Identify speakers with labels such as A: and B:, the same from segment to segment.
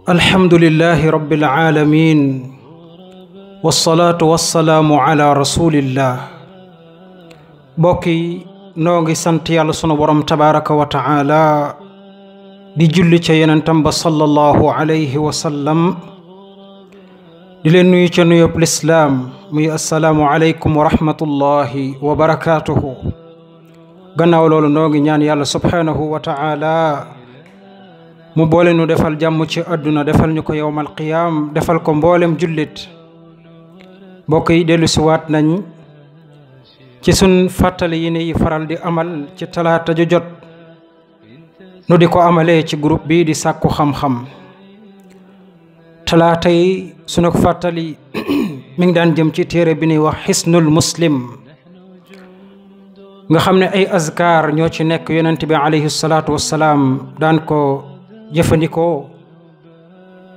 A: alhamdulillahi rabbil alamin wassalaatu wassalaamu ala rasulillah. mbokk yi noo ngi sant yàlla sunu borom tabaraka wa taala di julli ca yonentam ba sallallahu alayhi wa sallam di leen nuyu ca nuyób lislaam muy assalaamu aleykum wa rahmatullahi wa barakaatuhu. gannaaw loolu noo ngi ñaan yàlla subhaanahu wa taala mu boole nu defal jàmm ci àdduna defal ñu ko yowmal qiyaam defal ko mboolem jullit. mbokk yi dellu si waat nañ ci sun fàttali yi ni faral di amal ci talaata ju jot nu di ko amalee ci groupe bi di sàkku xam-xam. talaata yi sunu ko fàttali mi ngi daan jëm ci téere bi ñuy wax xisnul muslim nga xam ne ay azkar ñoo ci nekk yonent bi alayhi salaatu wassalaam daan ko jëfandikoo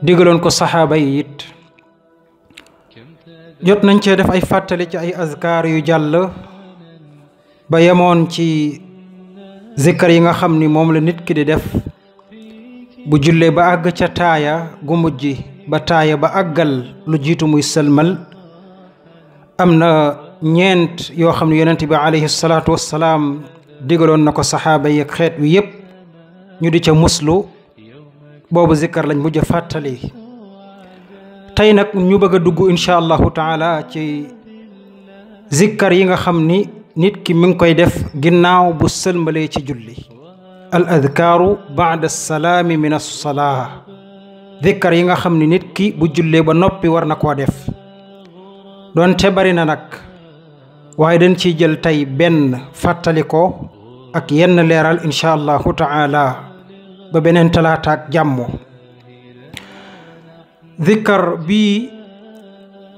A: digaloon ko saxaaba yi it. jot nañ cee def ay fàttali ci ay azkar yu jàll ba yemoon ci zikkar yi nga xam ni moom la nit ki di def bu jullee ba àgg ca taaya gu mujj ba taaya ba àggal lu jiitu muy sëlmal. am na ñeent yoo xam ne yonent bi alayhi salaatu wassalaam digaloon na ko saxaaba yi ak xeet wi yépp ñu di ca muslu. boobu zikkar lañ mujj a fàttali. tey nag ñu bëgg a dugg incha allahu taala ci zikkar yi nga xam ni nit ki mi ngi koy def ginnaaw bu sëlmalee ci julli. al adkaaru baada salaami min assalaa. zikkar yi nga xam ni nit ki bu jullee ba noppi war na koo def. doonte bari na nag waaye dañ ciy jël tey benn fàttali ko ak yenn leeral incha allahu taala ba beneen talaata ak jàmm. zikkar bii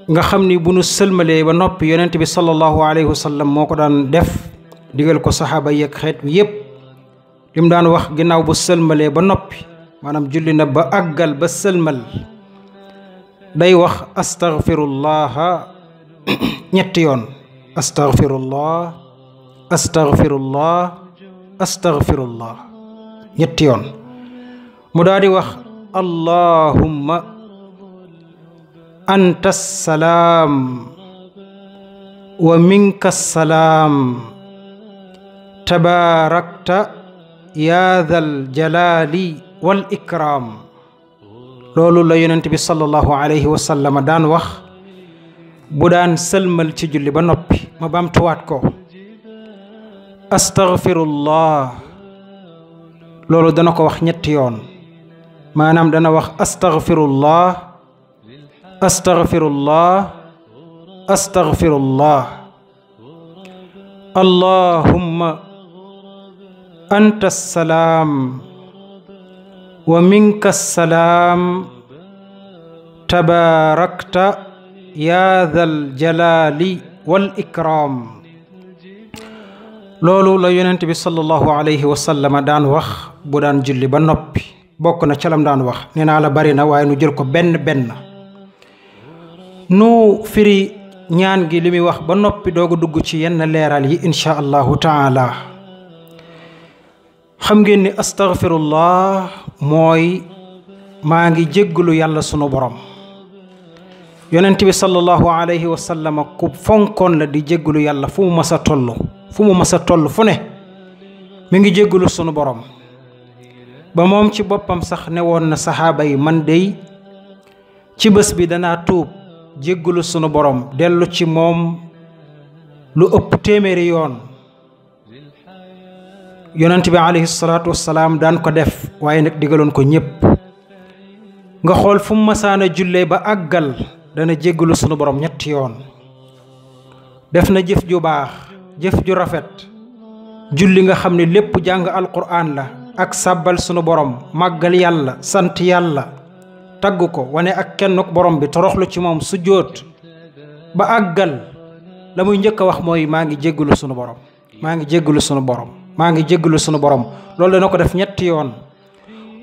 A: nga xam ni bu nu sëlmalee ba noppi yonent bi sallallahu alayhi wa sallam moo ko daan def digal ko saxaaba yi ak xeet wi yépp. li mu daan wax ginnaaw bu sëlmalee ba noppi maanaam julli na ba àggal ba sëlmal day wax astaghfirullaha ñetti yoon. astaghfirullah astaghfirullah astaghfirullah ñetti yoon. mu daal di wax allahumma anta salaam wa minka salaam tabaarakta yaa dhal jalaali wal ikraam. loolu la yonent bi sallallahu alayhi wa sallam daan wax bu daan sëlmal ci julli ba noppi. ma bamtuwaat ko astaghfirullah. loolu dana ko wax ñetti yoon. maanaam dana wax astaghfirullah astaghfirullah astaghfirullah. allahumma anta salaam wa minka salaam tabaarakta yaa dhal jalaali wal ikraam. loolu la yonent bi sallallahu alayhi wa sallam daan wax bu daan julli ba noppi. bokk na ca lam daan wax. nee naa la bari na waaye nu jël ko benn benn. nu firi ñaan gi li muy wax ba noppi doogu dugg ci yenn leeral yi incha allahu taala. xam ngeen ni astaghfirullah mooy maa ngi jéggalu yàlla sunu borom. yonent bi sallallahu alayhi wa sallam ku fonkoon la di jéggalu yàlla fu mu mas a toll fu ne mi ngi jéggalu sunu borom. ba moom ci boppam sax ne woon na saxaaba yi man dey ci bés bi danaa tuub jéggalu sunu borom dellu ci moom lu ëpp téeméeri yoon. yonent bi alayhi salaatu wassalaam daan ko def waaye nag digaloon ko ñépp. nga xool fu mu masaana jullee ba àggal dana jéggalu sunu borom ñetti yoon. def na jëf ju baax jëf ju rafet julli nga xam ne lépp jàng alquraan la ak sàbbal sunu borom màggal yàlla sant yàlla tagg ko wane ak kennuk borom bi toroxlu ci moom sujjóot ba àggal la muy njëkk a wax mooy maa ngi jéggalu sunu borom maa ngi jéggalu sunu borom maa ngi jéggalu sunu borom. loolu dana ko def ñetti yoon.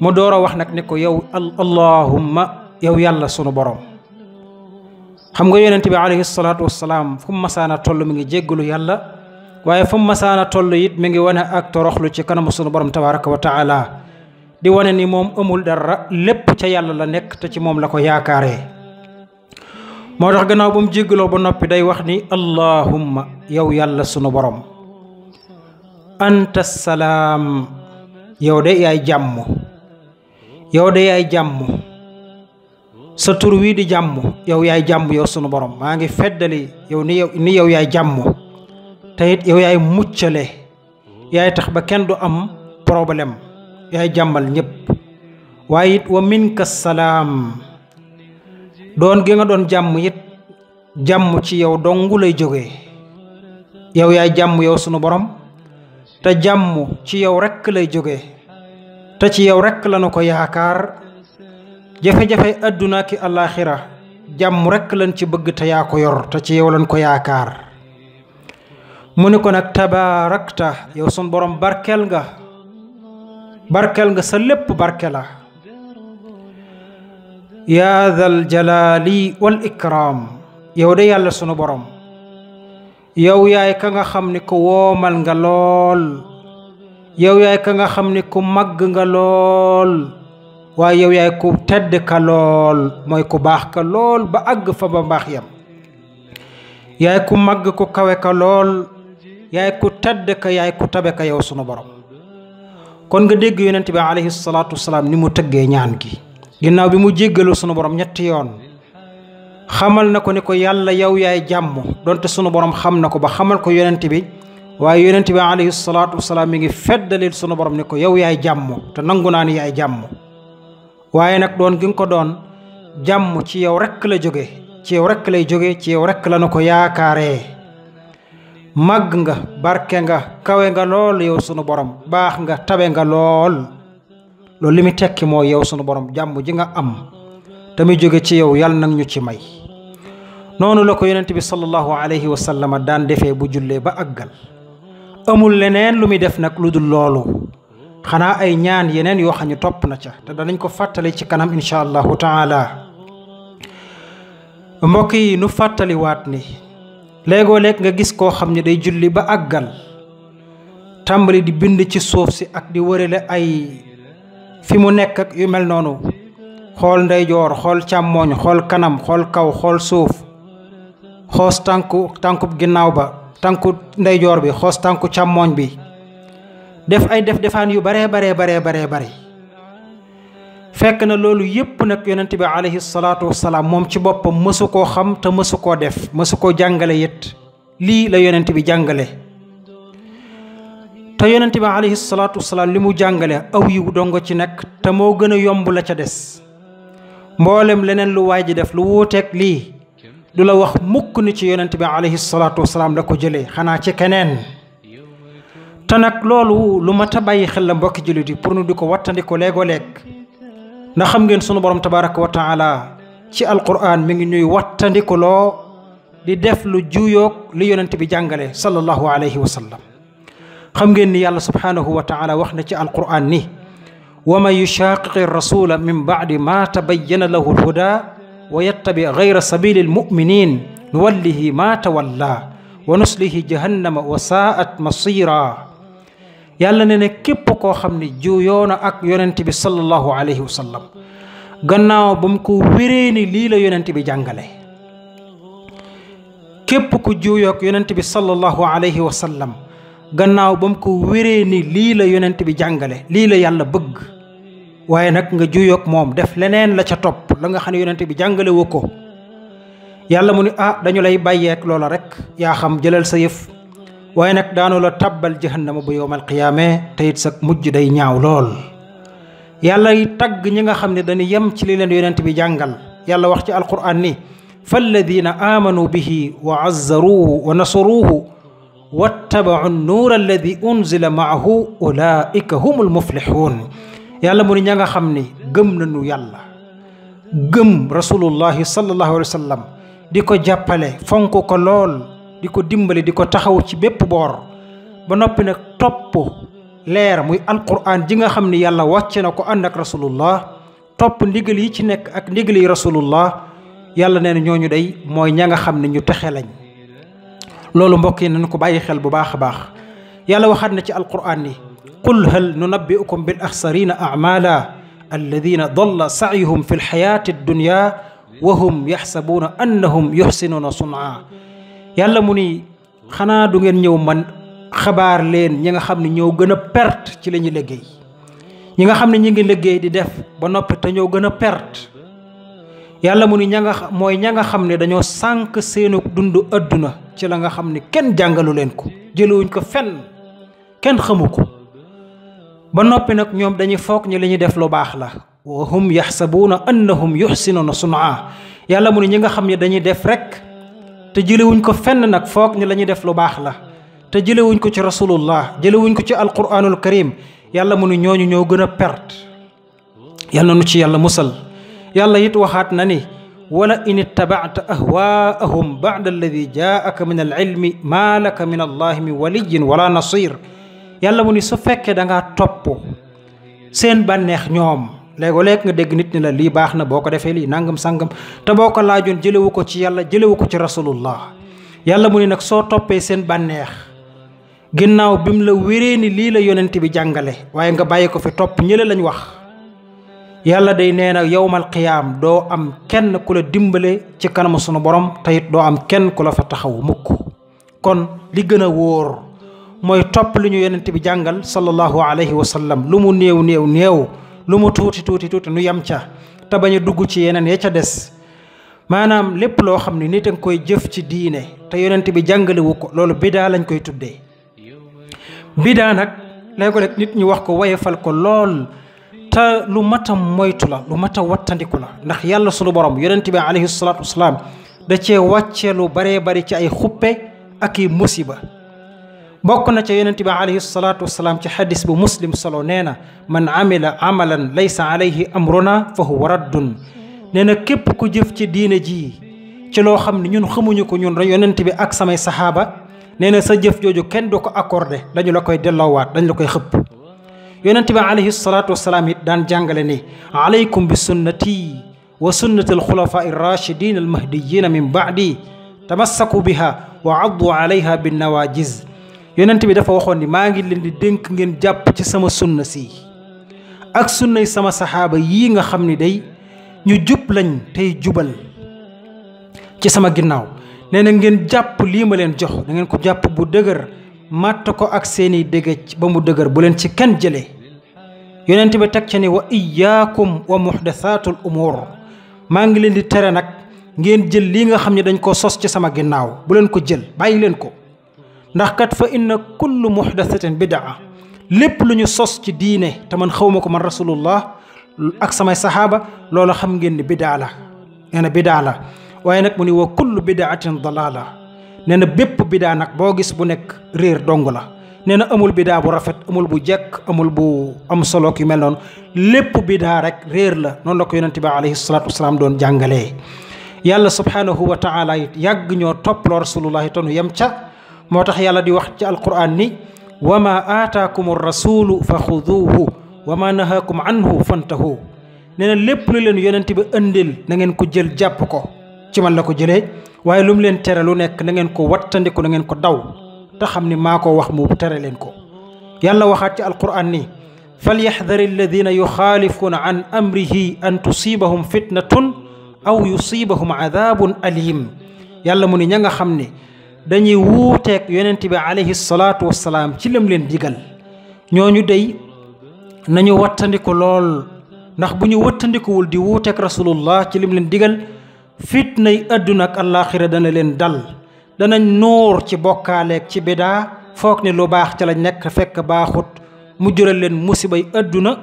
A: mu door a wax nag ne ko yow allahumma yow yàlla sunu borom. xam nga yonent bi alayhi salaatu wassalaam fu mu masaana toll mi ngi jéggalu yàlla waaye fu mu masaana toll it mi ngi wane ak toroxlu ci kanamu sunu borom tabaraka wa taala di wane ni moom amul dara lépp ca yàlla la nekk te ci moom la ko yaakaaree. moo tax gannaaw ba mu jéggaloo ba noppi day wax ni allahumma yow yàlla sunu borom anta salaam yow de yaay jàmm, yow de yaay jàmm, sa tur wii di jàmm, yow yaay jàmm yow sunu borom. maa ngi feddali yow ni yow yaay jàmm te it yow yaay muccale, yaay tax ba kenn du am problème, yaay jàmmal ñépp. waaye it wa minka salaam, doon gi nga doon jàmm it jàmm ci yow dongu lay jógee. yow yaay jàmm yow sunu borom te jàmm ci yow rekk lay jógee te ci yow rekk lañu ko yaakaar. jafe-jafe àdduna ki àllaaxira jàmm rekk lañ ci bëgg te yaa ko yor te ci yow lañ ko yaakaar. mu ni ko nag tabaarakta yow sunu borom barkeel nga sa lépp barke la. yaa dal jalaali wal ikraam yow de yàlla sunu borom yow yaay ka nga xam ni ku woomal nga lool, yow yaay ka nga xam ni ku màgg nga lool, waaye yow yaay ku tedd ka lool, mooy ku baax ka lool ba àgg fa ba mbaax yam. yaay ku màgg ku kawe ka lool, yaay ku tedd ka, yaay ku tabe ka yow sunu borom. kon nga dégg yonent bi alayhi salaatu wasalaam ni mu tëggee ñaan gi ginnaaw bi mu jéggalu sunu borom ñetti yoon. xamal na ko ni ko yàlla yow yaay jàmm, donte sunu borom xam na ko ba xamal ko yonent bi, waaye yonent bi alayhi salaatu wasalaam mi ngi feddalil sunu borom ni ko yow yaay jàmm te nangu naa ni yaay jàmm. waaye nag doon gi nga ko doon jàmm ci yow rekk la jóge, ci yow rekk lay jóge, ci yow rekk la nu ko yaakaaree. màgg nga, barke nga, kawe nga lool yow sunu borom, baax nga, tabe nga lool. loolu li mu tekki mooy yow sunu borom jàmm ji nga am te muy jóge ci yow yàlla nag ñu ci may. noonu la ko yonent bi sallallahu alayhi wa sallam daan defee bu jullee ba àggal. amul leneen lu muy def nag lu dul loolu, xanaa ay ñaan yeneen yoo xam ne topp na ca te danañ ko fàttali ci kanam incha allahu taala. mbokk yi nu fàttaliwaat ni léegoo léeg nga gis koo xam ne day julli ba àggal tàmbali di bind ci suuf si ak di wërale ay fi mu nekk ak yu mel noonu, xool ndeyjoor, xool càmmooñ, xool kanam, xool kaw, xool suuf, xoos tànkub ginnaaw ba, tànku ndeyjoor bi, xoos tànku càmmooñ bi, def ay defaan yu bare fekk na loolu yépp nag yonent bi alayhi salaatu wasalaam moom ci boppam mësu koo xam te mësu koo def, mësu koo jàngale it. lii la yonent bi jàngale te yonent bi alayhi salaatu wasalaam li mu jàngale aw yiw dongo ci nekk te moo gën a yomb la ca des. mboolem leneen lu waay ji def lu wuuteeg lii du la wax mukk ni ci yonent bi alayhi salaatu wasalaam la ko jëlee, xanaa ci keneen. te nag loolu lu mat a bàyyi xel la mbokki jullit yi pour nu di ko wattandiko léegoo léeg. ndax xam ngeen sunu borom tabaraka wa taala ci alquran mi ngi ñuy wattandikuloo di def lu juuyoog li yonent bi jàngale sallallahu alayhi wa sallam. xam ngeen ni yàlla subhanahu wa taala wax na ci alquran ni wa man yushaqiqi rasula min ba'di ma tabayyana lahu alhuda wa yattabi ghayra sabili almuminin nuwallihi ma tawalla wa nuslihi jahannama wa sa'at masira. yàlla ne ne képp koo xam ne juuyoona ak yonent bi sallallahu alayhi wa sallam gannaaw ba mu ko wéree ni lii la yonent bi jàngale. képp ku juuyoog yonent bi sallallahu alayhi wa sallam gannaaw ba mu ko wéree ni lii la yonent bi jàngale, lii la yàlla bëgg, waaye nag nga juuyoog moom def leneen la ca topp la nga xam ne yonent bi jàngale wu ko. yàlla mu ni dañu lay bàyyeek loola rek, yaa xam jëlal sa yëf, waaye nag daanu la tabbal jahannama bu yowmal qiyaame te it sa mujj day ñaaw lool. yàlla yi tagg ñi nga xam ne dañu yem ci li leen yonent bi jàngal. yàlla wax ci alquran ni falladina amanu bihi wa azzaruhu wa nasaruhu wattabau nuur alladi unzila maahu ulaika humul muflixuun. yàlla mu ni ña nga xam ni gëm nañu yàlla, gëm rasulullahi sallallahu alayhi wa sallam, di ko jàppale, fonk ko lool, di ko dimbali, di ko taxaw ci bépp boor, ba noppi nag topp leer muy alquran ji nga xam ni yàlla wàcce na ko ànd ak rasulullah, topp ndigal yi ci nekk ak ndigal yi rasulullah. yàlla nee na ñooñu day mooy ña nga xam ne ñu texe lañ. loolu mbokk yi nañu ko bàyyi xel bu baax a baax. yàlla waxaat na ci alquran ni qul hal nunabbi'ukum bil axsarina a'mala alladina dalla sa'yuhum fi lxayaati dunya wa hum yaxsabuuna annahum yuxsinuuna sun'a. yàlla mu ni xanaa du ngeen ñëw man xabaar leen ñi nga xam ne ñoo gën a perte ci la ñuy liggéey, ñi nga xam ne ñi ngi liggéey di def ba noppi te ñoo gën a perte. yàlla mu ni ña nga xam ne dañoo sànq seenu dund adduna ci la nga xam ne kenn jàngalu leen ko, jëlewuñ ko fenn, kenn xamu ko, ba noppi nag ñoom dañuy foog ñi li ñuy def lu baax la. wa hum yaxsabuuna annahum yuxsinuuna sun'a. yàlla mu ni ñi nga xam ne dañuy def rek te jëlewuñ ko fenn nag foog ñi la ñuy def lu baax la, te jëlewuñ ko ci rasulullah, jëlewuñ ko ci alquranul karim. yàlla mu ni ñooñu ñoo gën a perte. yàlla nu ci yàlla musal. yàlla it waxaat na ni wala in ittabacta ahwaahum bacda alladi jaaka min alilmi maa laka min allahi min waliyin wala nasir. yàlla mu ni su fekkee da ngaa topp seen bànneex ñoom, léeg-léeg nga dégg nit ni la lii baax na boo ko defee lii nangam sangam, te boo ko laajoon jëlewu ko ci yàlla, jëlewu ko ci rasulullah. yàlla mu ni nag soo toppee seen bànneex ginnaaw bi mu la wéree ni lii la yonent bi jàngale, waaye nga bàyyi ko fi topp ñële lañ wax, yàlla day nee na yowmal qiyaam doo am kenn ku la dimbale ci kanamu sunu borom, te it doo am kenn ku la fa taxaw mukk. kon li gën a wóor mooy topp li ñu yonent bi jàngal sallallahu alayhi wa sallam, lu mu néew néew néew, lu mu tuuti tuuti tuuti nu yem ca, te bañ a dugg ci yeneen ya ca des. maanaam lépp loo xam ne nit a nga koy jëf ci diine te yonent bi jàngalewu ko, loolu bidaa lañ koy tuddee. bidaa nag léeg-léeg nit ñi wax ko wayefal ko lool, te lu mat a moytu la, lu mat a wattandiku la. ndax yàlla sunu borom yonent bi alayhi salaatu wasalaam da cee wàcce lu baree bari ci ay xuppe ak i musiba. bokk na ca yonent bi alayhi salaatu wasalaam ci xadis bu muslim solo nee na man amila amalan laysa alayhi amruna fa huwa raddun. nee na képp ku jëf ci diine ji ci loo xam ne ñun xamuñu ko, ñun yonent bi ak samay saxaaba, nee na sa jëf jooju kenn du ko accordé, dañu la koy delloowaat, dañu la koy xëpp. yonent bi alayhi salaatu wasalaam it daan jàngale ni alaykum bi sunnati wa sunnati alxulafaa irrachidin almahdiyina min baadi tamassaku biha wa addu alayha binnawajiz. yonent bi dafa waxoon ni maa ngi leen di dénk ngeen jàpp ci sama sunna si ak sunnay sama saxaaba yii nga xam ni day ñu jub lañ tey jubal ci sama ginnaaw. nee na ngeen jàpp lii ma leen jox, da ngeen ko jàpp bu dëgër, màtt ko ak seeni dégëj ba mu dëgër, bu leen ci kenn jëlee. yonent bi teg ca ni wa iyaakum wa muhdathaatul umuur. maa ngi leen di tere nag ngeen jël lii nga xam ne dañ koo sos ci sama ginnaaw, bu leen ko jël, bàyyi leen ko. ndax kat fa inna kullu muhdathatin bidaa, lépp lu ñu sos ci diine te man xawma ko man rasulullah ak samay saxaaba, loolu xam ngeen ni bidaa la. nee na bidaa la. waaye nag mu ni wa kullu bidaatin dalaala. nee na bépp bidaa nag boo gis bu nekk réer dong la. nee na amul bidaa bu rafet, amul bu jekk, amul bu am solo ki mel noonu, lépp bidaa rek réer la. noonu la ko yonente bi alayhi salaatu wasalaam doon jàngalee. yàlla subhanahu wa taala it yàgg ñoo topploo rasulullahi tonu yem ca. moo tax yàlla di wax ci alquran ni wa ma aataakum rasulu fa xuduuhu wa ma nahaakum anhu fantahu. nee na lépp lu leen yonente bi andil na ngeen ko jël jàpp ko, ci man la ko jëlee, waaye lu mu leen tere lu nekk na ngeen ko wattandiku, na ngeen ko daw, te xam ni maa ko wax mu tere leen ko. yàlla waxaat ci alquran ni falyaxdari alladina yuxaalifuuna an amrihi an tusibahum fitnatun aw yusibahum adabun alim. yàlla mu ni ña nga xam ne dañuy wuuteeg yonent bi alayhi salaatu wasalaam ci lam leen digal, ñooñu day nañu wattandiku lool, ndax bu ñu wattandikuwul di wuuteeg rasulullah ci lim leen digal, fitnay àdduna ak àllaaxira dana leen dal. danañ nuur ci bokkaaleeg ci bidaa, foog ne lu baax ca lañ nekk fekk baaxut, mu jural leen musibay àdduna,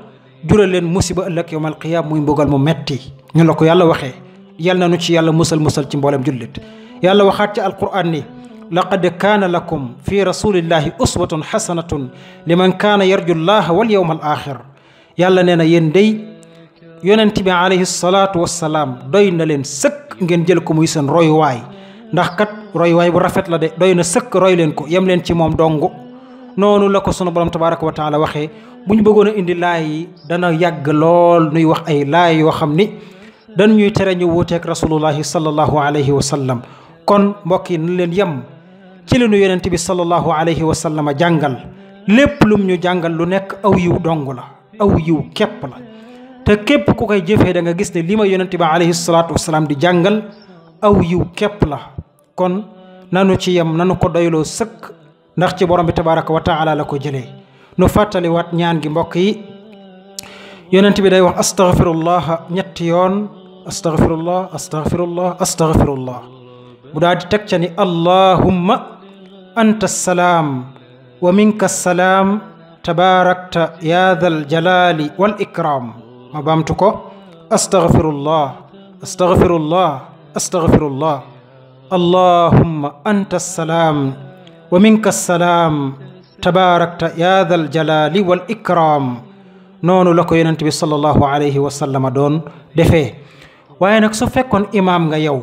A: jural leen musiba ëllëg yawmal qiyaam muy mbugal mu metti. ñu la ko yàlla waxee. yal na nu ci yàlla musal ci mboolem jullit. yàlla waxaat ci alquran ni laqad kaana lakum fi rasulillahi uswatun xasanatun liman kaana yarju llaha wal yawmal axir. yàlla nee na yéen day yonent bi alayhi salaatu wassalaam doy na leen sëkk ngeen jël ko muy seen royuwaay. ndax kat royuwaay bu rafet la de, doy na sëkk roy leen ko, yem leen ci moom dong. noonu la ko sunu borom tabaraka wa taala waxee. bu ñu bëggoon a indi laay yi dana yàgg lool nuy wax ay laay yoo xam ni dañ ñuy tere ñu wuuteeg rasulullahi sallallahu alayhi wa sallam. kon mbokk yi nañ leen yem ci li nu yonent bi sallallahu alayhi wa sallam jàngal, lépp lum ñu jàngal lu nekk aw yiw dong la aw yiw képp la te képp ku koy jëfee da nga gis ne li ma yonente bi alayhi salaatu wasalaam di jàngal aw yiw képp la kon nanu ci yem nanu ko doyloo sëkk ndax ci borom bi tabaraka wa taala la ko jëlee nu fàttali waat ñaan gi mbokk yi yonent bi day wax astaghfirullah ñetti yoon astaghfirullah astaghfirullah astaghfirullah mu daal di teg ca ni allahumma anta salaam wa minka salaam tabaarakta yaa dal jalaali wal ikram ma baamtu ko astaghfirullah astaghfirullah astaghfirullah allahumma anta salaam wa minka salaam tabaarakta yaa dal jalaali wal ikram noonu la ko yonent bi sallallahu alayhi wa sallam doon defee waaye nag su fekkoon imaam nga yow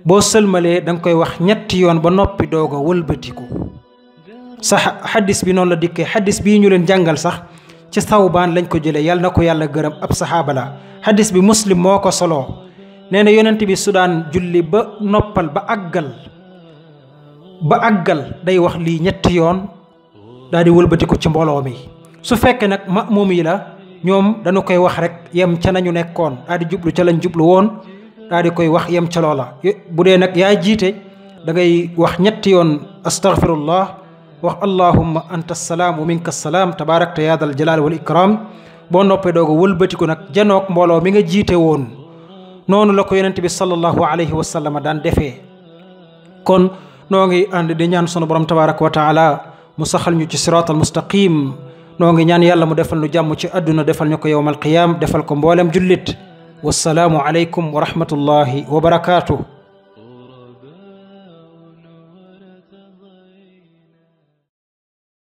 A: boo sëlmalee da nga koy wax ñetti yoon ba noppi doog a wëlbatiku sax xaddis bi noonu la dikkee xaddis bii ñu leen jàngal sax ci Sawbaan lañ ko jëlee yàlla na ko yàlla gërëm ab saxaaba la xaddis bi Muslim moo ko soloo nee na yonent bi su daan julli ba noppal ba àggal day wax lii ñetti yoon daal di wëlbatiku ci mbooloo mi su fekkee nag ma'muum yi la ñoom dañu koy wax rek yem ca nañu nekkoon daal di jublu ca lañ jublu woon daal di koy wax yem ca loola bu dee nag yaa jiite da ngay wax ñetti yoon astaghfirullah wax allahumma anta salaam wa minka salaam tabaarakta yaa dal jalaal wal ikram boo noppee dooga wëlbatiku nag janoog mbooloo mi nga jiite woon noonu la ko yonent bi sallallahu alayhi wa sallam daan defee kon noo ngi ànd di ñaan sunu borom tabaraka wa taala mu saxal ñu ci siraatal mustaqim noo ngi ñaan yàlla mu defal ñu jàmm ci àdduna defal ñu ko yowmal qiyaam defal ko mboolem jullit wassalaamu aleykum wa rahmatullahi wa barakaatuh